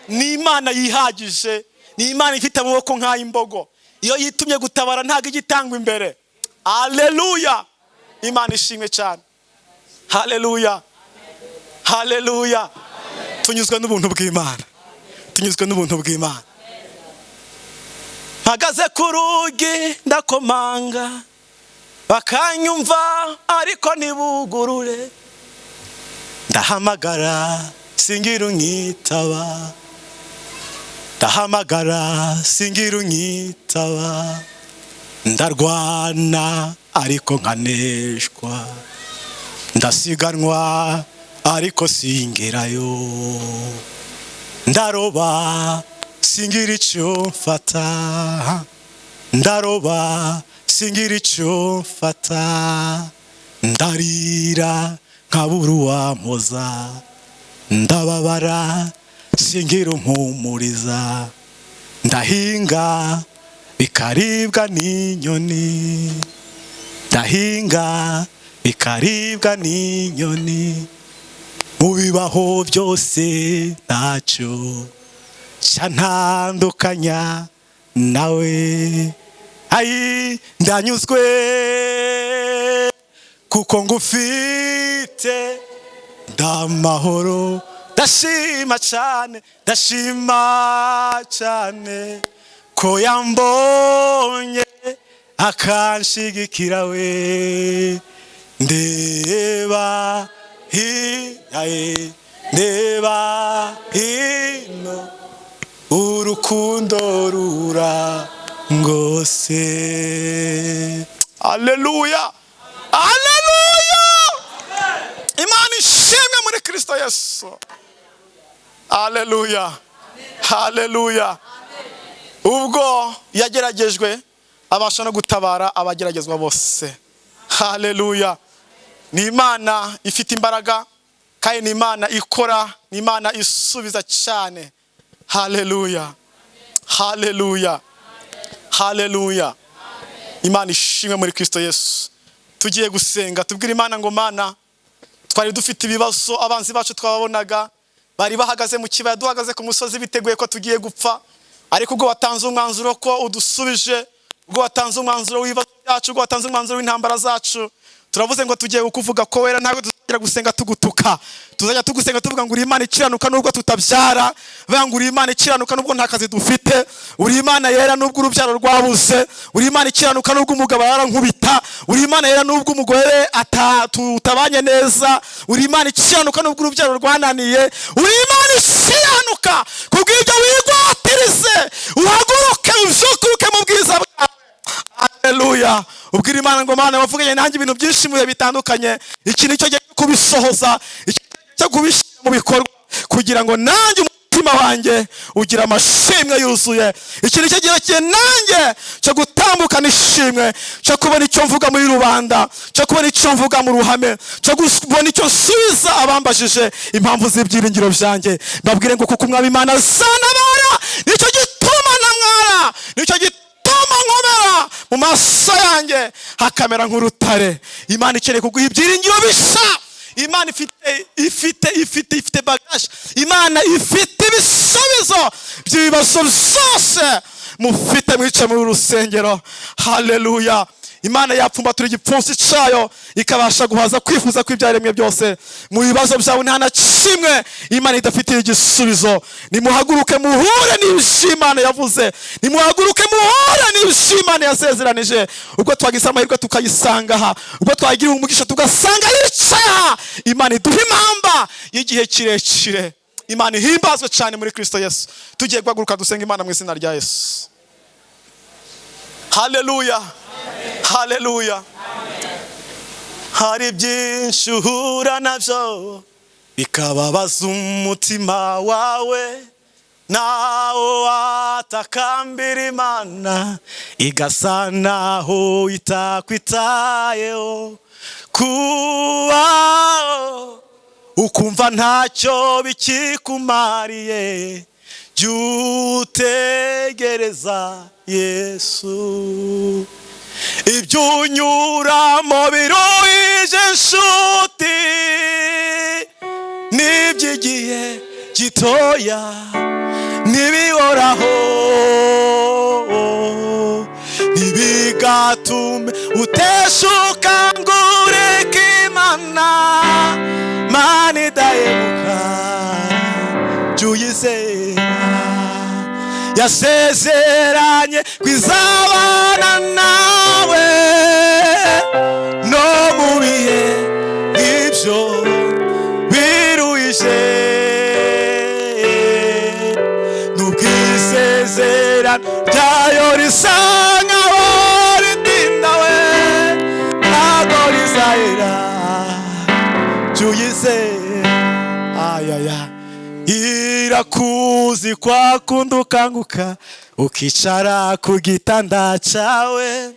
Ni Imana yihagije, ni Imana ifite amaboko nk'ay'imbogo. Iyo yitumye gutabara, ntabwo ijya itangwa imbere. Haleluya! Imana ishimwe cyane. Haleluya, haleluya! Tunyuzwe n'ubuntu bw'Imana, tunyuzwe n'ubuntu bw'Imana. Mpagaze ku rugi ndakomanga, bakanyumva ariko ntibugurure. Ndahamagara, singira unyitaba. Ndahamagara, singira unyitaba. Ndarwana ariko nkaneshwa, ndasiganwa ariko singerayo, ndaroba singira icyo mfata, ndaroba singira icyo mfata, ndarira nkabura uwampoza, ndababara singira umpumuriza, ndahinga bikaribwa n'inyoni, ndahinga bikaribwa n'inyoni. Mu bibaho byose ntacyo cyantandukanya nawe. Ayi, ndanyuzwe kuko ngufite, ndamahoro. Ndashima cyane, ndashima cyane ko yambonye akanshigikira we. Ndeba hirya ye, ndeba hino, urukundo rurangose. Aleluya, aleluya! Imana ishimwe muri Kristo Yesu. Aleluya, haleluya! Ubwo yageragejwe, abasha no gutabara abageragezwa bose. Haleluya! Ni Imana ifite imbaraga, kandi ni Imana ikora, ni Imana isubiza cyane. Haleluya, haleluya, haleluya! Imana ishimwe muri Kristo Yesu. Tugiye gusenga, tubwire Imana ngo: "Mana, twari dufite ibibazo, abanzi bacu twababonaga, bari bahagaze mu kibaya, duhagaze ku musozi, biteguye ko tugiye gupfa. Ariko ubwo watanze umwanzuro ko udusubije, ubwo watanze umwanzuro w'ibibazo byacu, ubwo watanze umwanzuro w'intambara zacu, turavuze ngo tugiye kukuvuga ko wera. Ntabwo tuzongera gusenga tugutuka, tuzajya tugusenga tuvuga ngo uri Imana ikiranuka nubwo tutabyara, bavuga ngo uri Imana ikiranuka nubwo nta kazi dufite, uri Imana yera nubwo urubyaro rwabuze, uri Imana ikiranuka nubwo umugabo yarankubita, uri Imana yera nubwo umugore tutabanye neza, uri Imana ikiranuka nubwo urubyaro rwananiye, uri Imana ikiranuka. Kubw'ibyo wigwatirize, uhaguruke, ubyukuruke mu bwiza bwawe." Haleluya! Ubwira Imana ngo: "Mana, wavuganye nanjye ibintu byinshi mu bihe bitandukanye. Iki ni cyo gihe cyo kubisohoza, iki cyo kubishyira mu bikorwa, kugira ngo nanjye umutima wanjye ugira amashimwe yuzuye. Iki ni cyo gihe cye nanjye cyo gutambukana ishimwe, cyo kubona icyo mvuga muri rubanda, cyo kubona icyo mvuga mu ruhame, cyo kubona icyo nsubiza abambajije impamvu z'ibyiringiro byanjye. Mbabwire ngo kuko Umwami Imana azantabara, nicyo gituma ntamwara, nicyo gituma nkomera, mu maso yanjye hakamera nk'urutare." Imana ikeneye kuguha ibyiringiro bisa. Imana ifite bagage, Imana ifite ibisubizo by'ibibazo byose mufite mwicaye muri uru rusengero. Haleluya! Imana yapfumbatura igipfunsi cyayo, ikabasha guhaza kwifuza kw'ibyaremwe byose. Mu bibazo byawe nta na kimwe Imana idafitiye igisubizo. Nimuhaguruke muhure n'ibyo Imana yavuze, nimuhaguruke muhure n'ibyo Imana yasezeranije. Ubwo twagize amahirwe tukayisanga aha, ubwo twagira umugisha tugasanga yicaye aha, Imana iduha impamba y'igihe kirekire. Imana ihimbazwe cyane muri Kristo Yesu. Tugiye guhaguruka dusenga Imana mu izina rya Yesu. Haleluya, haleluya. Hari byinshi uhura nabyo bikababaza umutima wawe, nawo watakambira Imana igasa naho itakwitayeho, kubaho ukumva ntacyo bikikumariye. Jya utegereza Yesu. Ibyo unyuramo biruhije, nshuti, n'iby'igihe gitoya, ntibihoraho. Ntibigatume uteshuka ngo ureke Imana. Mana idahemuka, jya uyizera. Yasezeranye kwizabana nawe no mu bihe nk'ibyo biruhije. N'ubwisezerano ryayo risa nkaho ritinda we, ntabwo rizahera, jya uyizera. Ayaya, irakuzi kwa kundi ukanguka ukicara ku gitanda cyawe,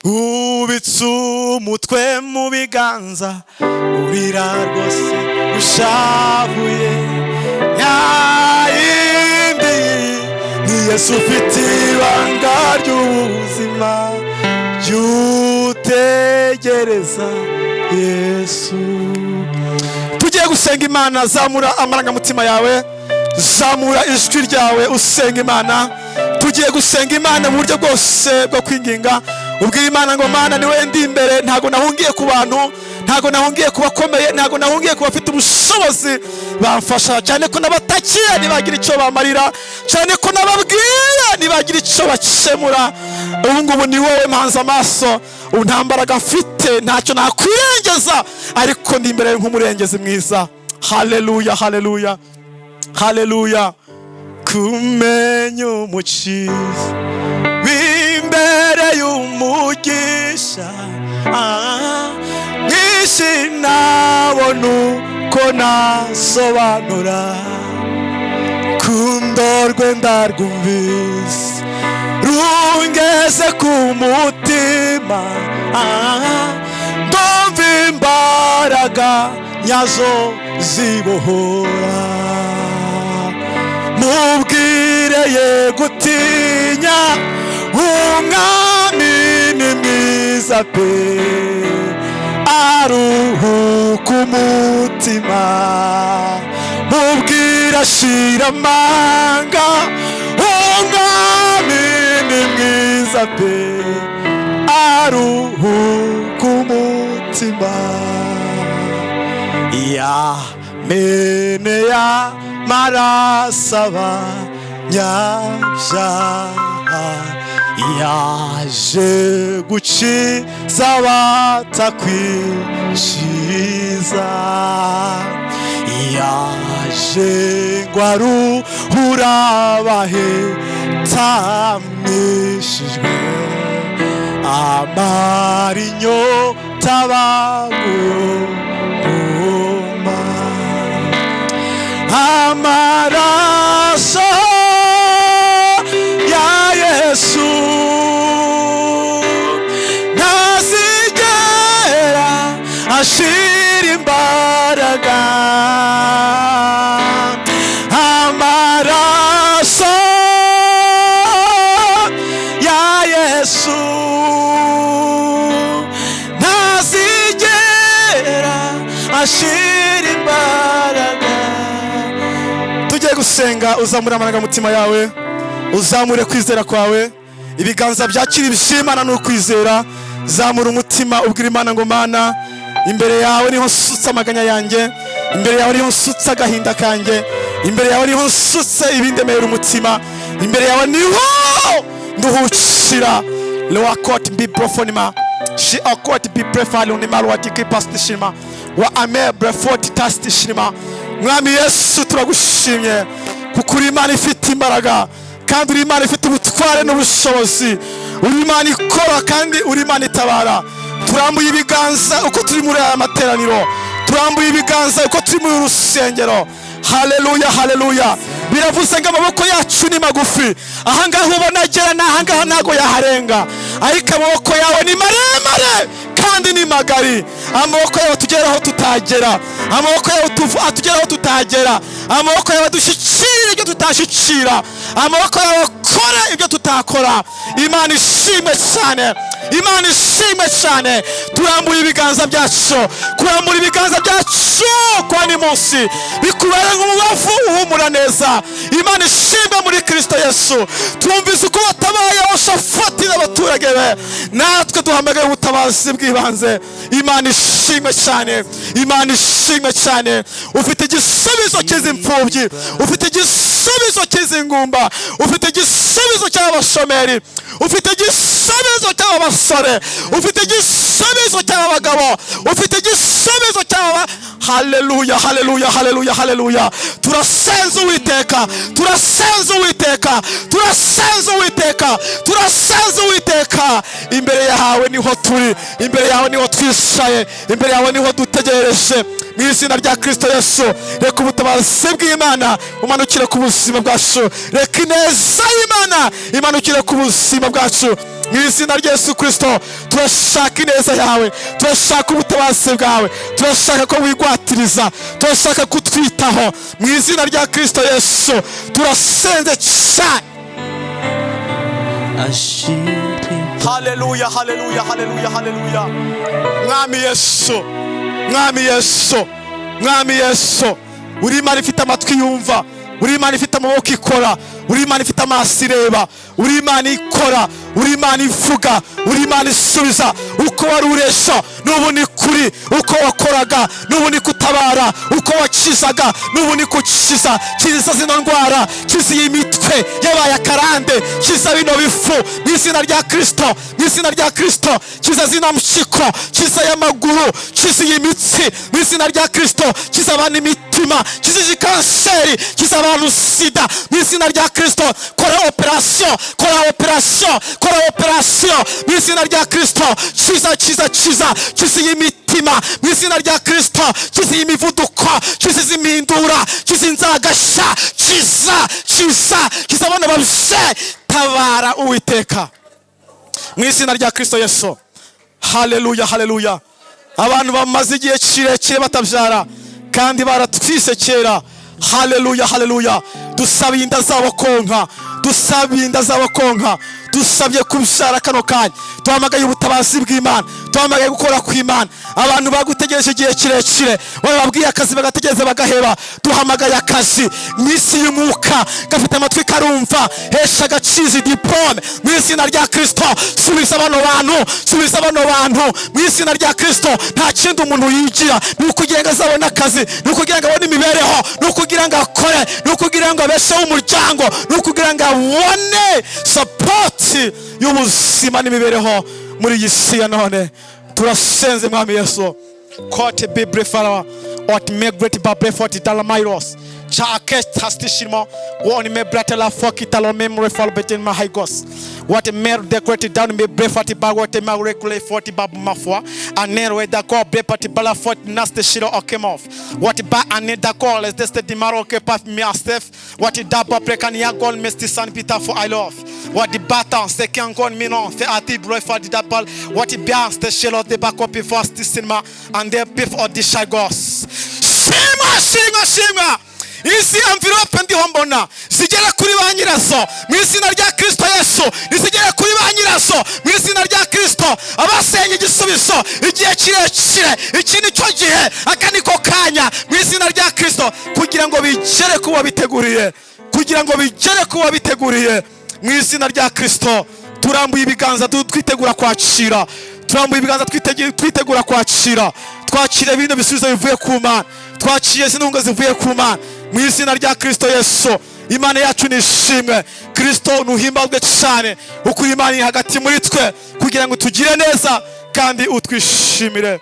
ubitse umutwe mu biganza, urira rwose ushavuye. Yayindi ni Yesu ufite ibanga ry'ubuzima, jya utegereza Yesu. Tugiye gusenga Imana. Zamura amarangamutima yawe, zamura ijwi ryawe usenga Imana. Tugiye gusenga Imana mu buryo bwose bwo kwinginga. Ubwira Imana ngo: "Mana, niwe ndi imbere. Ntabwo nahungiye ku bantu, ntabwo nahungiye ku bakomeye, ntabwo nahungiye ku bafite ubushobozi bamfasha, cyane ko n'abatakiye ntibagira icyo bamarira, cyane ko n'ababwira ntibagira icyo bakemura. Ubu ngubu ni wowe mpanze amaso. Ubu nta mbaraga mfite, ntacyo nakwirengeza, ariko ndi imbere nk'umurengezi mwiza." Haleluya, haleluya, haleluya. Kumenya Umukiza w'imbere y'umugisha mwinshi, nabona uko nasobanura. Kundorwe ndarwumvise, rungeze ku mutima. Ndumva imbaraga nyazo zibohora. Mubwire ye gutinya, Umwami ni mwiza pe, aruhuka umutima. Mubwire ashira amanga, Umwami ni mwiza pe, aruhuka umutima. Ya mene ya marasaba nyabyaha, yaje gukiza abatakwikiza, yaje ngo aruhure abahetamishijwe, amara inyota baguma. Amaraso ya Yesu ntazigera ashira imbaraga. Amaraso ya Yesu ntazigera ashira imbaraga. Tugiye gusenga. Uzamure amarangamutima yawe, uzamure kwizera kwawe. Ibiganza byakira iby'Imana ni ukwizera. Zamura umutima, ubwira Imana ngo: "Mana, imbere yawe niho nsutse amaganya yanjye, imbere yawe niho nsutse agahinda kanjye, imbere yawe niho nsutse ibindemera umutima, imbere yawe niho nduhukira." Lewakot bibrofonima shi akot biprefalunima lwatikipastishima wa ame brefoti tastishima. Mwami Yesu, turagushimye kuko uri Imana ifite imbaraga, kandi uri Imana ifite ubutware n'ubushobozi. Uri Imana ikora kandi uri Imana itabara. Turambuye ibiganza uko turi muri aya materaniro, turambuye ibiganza uko turi muri uru rusengero. Haleluya, haleluya. Biravuze ngo amaboko yacu ni magufi. Ahangaha ubona agera ni ahangaha, ntago yaharenga, ariko amaboko yawe ni maremare kandi ni magari. Amaboko yawe atugeraho tutagera, amaboko yawe atugeraho tutagera, amaboko yawe adushyikira ibyo tutashyikira, amaboko yawe akora ibyo tutakora. Imana ishimwe cyane, Imana ishimwe cyane. Turambuye ibiganza byacu, kurambura ibiganza byacu kwa ni munsi bikubere nk'umubavu uhumura neza. Imana ishimwe muri Kristo Yesu. Twumvise uko watabaye Yehoshafati n'abaturage be, natwe duhamagaye ubutabazi bw'ibanze. Imana ishimwe cyane, Imana ishimwe cyane. Ufite igisubizo cy'izi mfubyi, ufite igisubizo cy'izi ngumba, ufite igisubizo cy'abashomeri, ufite igisubizo cy'aba basore, ufite igisubizo cy'aba bagabo, ufite igisubizo cy'aba. Haleluya, haleluya, haleluya, haleluya. Turasenze Uwiteka, turasenze Uwiteka, turasenze Uwiteka, turasenze Uwiteka. Imbere yawe niho turi, imbere yawe niho twicaye, imbere yawe niho dutegereje. Mu izina rya Kristo Yesu, reka ubutabazi bw'Imana bumanukire ku buzima bwacu, reka ineza y'Imana imanukire ku buzima bwacu. Mu izina rya Yesu Kristo, turashaka ineza yawe, turashaka ubutabazi bwawe, turashaka ko wigwatiriza, turashaka kutwitaho. Mu izina rya Kristo Yesu turasenze cyane. Haleluya, haleluya, haleluya, haleluya. Mwami Yesu, Mwami Yesu, Mwami Yesu, uri Imana ifite amatwi yumva, uri Imana ifite amaboko ikora, uri Imana ifite amaso ireba, uri Imana ikora, uri Imana ivuga, uri Imana isubiza. Uko wari uresha n'ubu ni kuri, uko wakoraga n'ubu ni kutabara, uko wakizaga n'ubu ni kukiza. Kiza zino ndwara, kiza iyi mitwe yabaye akarande, kiza bino bifu mu izina rya Kristo, mu izina rya Kristo. Kiza zino mpyiko, kiza y'amaguru, kiza iyi mitsi mu izina rya Kristo. Kiza abantu imitima, kiza izi kanseri, kiza abantu sida mu izina rya Kristo. Kora operasiyo, kora operasiyo, kora operasiyo mu izina rya Kristo. Kiza, kiza, kiza, kiza iyi mitima mu izina rya Kristo. Kiza iyi mivuduko, kiza izi mpindura, kiza inzagasha, kiza, kiza, kiza abana babye. Tabara Uwiteka mu izina rya Kristo Yesu. Haleluya, haleluya. Abantu bamaze igihe kirekire batabyara kandi baratwise kera. Haleluya, haleluya. Dusaba inda zabo konka, dusaba inda zabo konka, dusabye kubyara kano kanya. Duhamagaye ubutabazi bw'Imana, duhamagaye gukora kw'Imana. Abantu bagutegereje igihe kirekire, bababwiye akazi bagategereza bagaheba. Duhamagaye akazi mu isi y'umwuka, gafite amatwi karumva. Hesha agaciro diplome mu izina rya Kristo. Subiza bano bantu, subiza bano bantu mu izina rya Kristo. Nta kindi umuntu yigira, ni ukugira ngo azabone akazi, ni ukugira ngo abone imibereho, ni ukugira ngo akore, ni ukugira ngo abesheho umuryango, ni ukugira ngo abone support y'ubuzima n'imibereho muri iyi si ya none. Turasenze Mwami Yesu. Kote bibre fara ot megret babre foti dalamairos chake tastishimo woni me bratela fokitalo memre fal betin mahigos what mer decorated down me brefati bagote magrekule 40 babu mafwa anero d'accord brepati bala fort naste shiro okemov what ba ane d'accord les deste di maroke paf miastef what daba prekania gol mesti san peter for I love what the batan se kangon minon fe ati brefati dabal what bien ste shiro de bakopi first cinema and their beef or the shagos. Shima shima shima. Izi envelope ndiho mbona zigera kuri ba nyirazo mu izina rya Kristo Yesu, zigera kuri ba nyirazo mu izina rya Kristo. Abasenye igisubizo igihe kirekire, iki nicyo gihe, aka niko kanya mu izina rya Kristo, kugira ngo bigere ku babiteguriye, kugira ngo bigere ku babiteguriye mu izina rya Kristo. Turambuye ibiganza twitegura kwakira, turambuye ibiganza twitegura kwakira. Twakire bino bisubizo bivuye ku Mana, twakire zinunga zivuye ku Mana mu izina rya Kristo Yesu. Imana yacu nishimwe, Kristo nuhimbazwe cyane, ukuri Imana iri hagati muri twe kugira ngo tugire neza kandi utwishimire.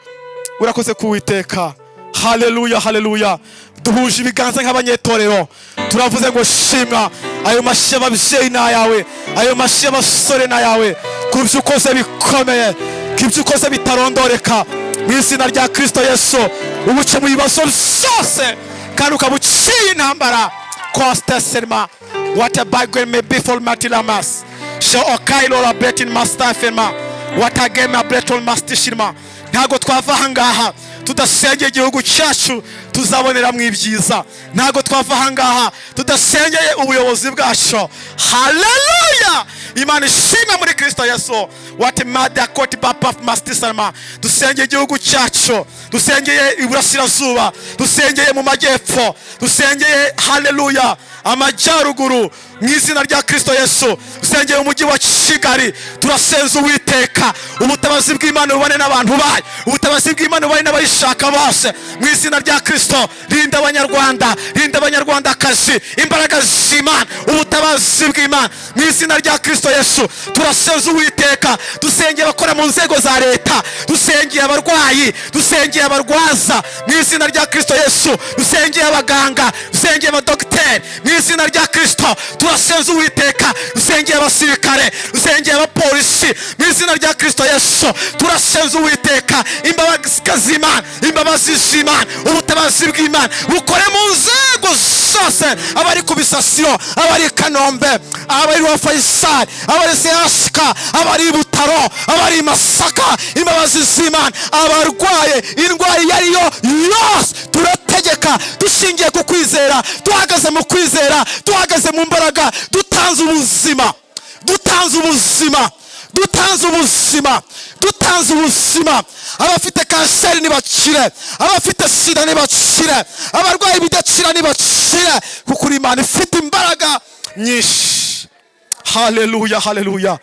Urakoze ku Uwiteka. Haleluya, haleluya. Duhuje ibiganza nk'abanyetorero, Turavuze ngo shimwa. Ayo mashyi y'ababyeyi ni ayawe, ayo mashyi y'abasore ni ayawe, ku byo ukoze bikomeye, ku ibyo ukoze bitarondoreka. Mu izina rya Kristo Yesu, ubuce mu bibazo byose kandi ukaba uciye intambara. Kosteserma what a may be matilamas she okailora betin mastafema watagema bretol mastishirma. Ntabwo twava ahangaha tudasengeye igihugu cyacu tuzabonera mu ibyiza. Ntabwo twava ahangaha tudasengeye ubuyobozi bwacu. Haleluya! Imana ishimwe muri Kristo Yesu. Watimada koti bapa mastisarma. Dusengeye igihugu cyacu, dusengeye iburasirazuba, dusengeye mu majyepfo, dusengeye, haleluya, amajyaruguru, mu izina rya Kristo Yesu. Dusengeye umujyi wa Kigali. Turasenza Uwiteka, ubutabazi bw'Imana bubane n'abantu bayo, ubutabazi bw'Imana bubane n'abayishaka bose, mu izina rya Kristo. Rinda Abanyarwanda, rinda Abanyarwandakazi, imbaraga z'Imana, ubutabazi bw'Imana, mu izina rya Kristo Yesu. Turasenza Uwiteka, dusengeye abakora mu nzego za leta, dusengeye abarwayi, dusengeye abarwaza, mu izina rya Kristo Yesu. Dusengeye abaganga, dusengeye abadogiteri, mu izina rya Kristo. Turasenza Uwiteka, dusengeye abasirikare, dusengeye abapolisi, mu izina rya Kristo Yesu. Turasenza Uwiteka, imbabazi z'Imana, imbabazi z'Imana, ubutabazi bw'Imana bukore mu nzego zose, abari ku Bisasiro, abari i Kanombe, abari wa Faisal, abari Seyasika, abari i Butaro, abari i Masaka, imbabazi z'Imana. Abarwaye indwara iyo ari yo yose, turategeka dushingiye ku kwizera, duhagaze mu kwizera, duhagaze mu mbaraga, dutanze ubuzima, dutanze ubuzima, dutanze ubuzima, dutanze ubuzima. Abafite kanseri nibakire, abafite sida nibakire, abarwayi bidakira nibakire, kuko uri Imana ifite imbaraga nyinshi. Haleluya, haleluya!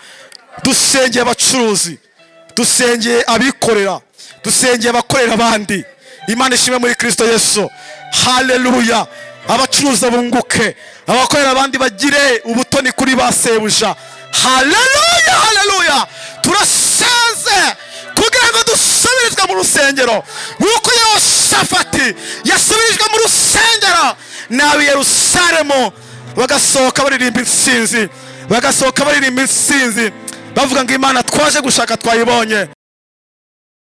Dusengeye abacuruzi, dusengeye abikorera, dusengeye abakorera abandi. Imana ishimwe muri Kristo Yesu. Haleluya! Abacuruza bunguke, abakorera abandi bagire ubutoni kuri ba sebuja. Haleluya, haleluya! Turasenze kugira ngo dusubirizwe mu rusengero nk'uko Yehoshafati yasubirijwe mu rusengero n'ab'i Yerusalemu, bagasohoka baririmba intsinzi, bagasohoka baririmba intsinzi, bavuga ngo Imana twaje gushaka twayibonye.